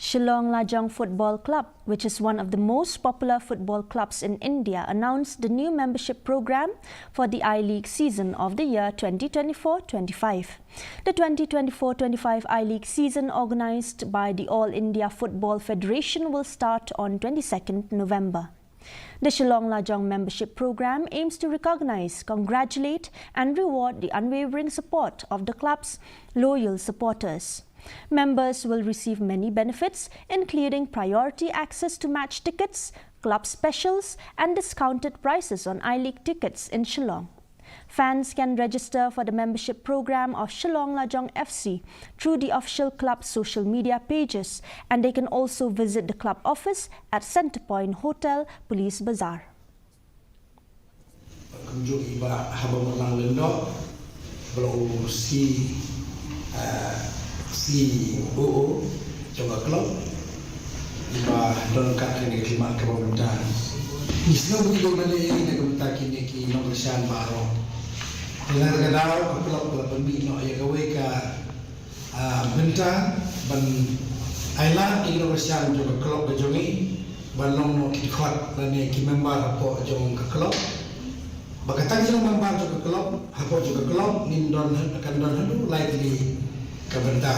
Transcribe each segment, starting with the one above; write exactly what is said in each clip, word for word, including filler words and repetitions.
Shillong Lajong Football Club, which is one of the most popular football clubs in India, announced the new membership program for the I-League season of the year twenty twenty-four twenty-five. The twenty twenty-four twenty-five I-League season, organized by the All India Football Federation, will start on twenty-second November. The Shillong Lajong membership program aims to recognize, congratulate, and reward the unwavering support of the club's loyal supporters. Members will receive many benefits, including priority access to match tickets, club specials, and discounted prices on I-League tickets in Shillong. Fans can register for the membership program of Shillong Lajong F C through the official club social media pages, and they can also visit the club office at Centrepoint Hotel, Police Bazar. Kumjuh i Bah Habamurlang Lyngdoh, ba la u C, ah, C O O jong ka club, i ba don kat kane ka khlieh kaba mynta. Ngi sngew ngi don lane na ka bynta kine ki nongkyrshan baroh. Te na kata ka daw ka club ka la pynmih noh ïa kawei ka Ah, bynta ban ailad ïa ki nongkyrshan jong ka club ka jong ngi ban long noh ki dkhot lane ki member hapoh jong ka club. Ba kata ki long member jong ka club, hapoh jong ka club ngin don, kan don haduh lai tylli ka bynta.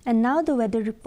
And now the weather report.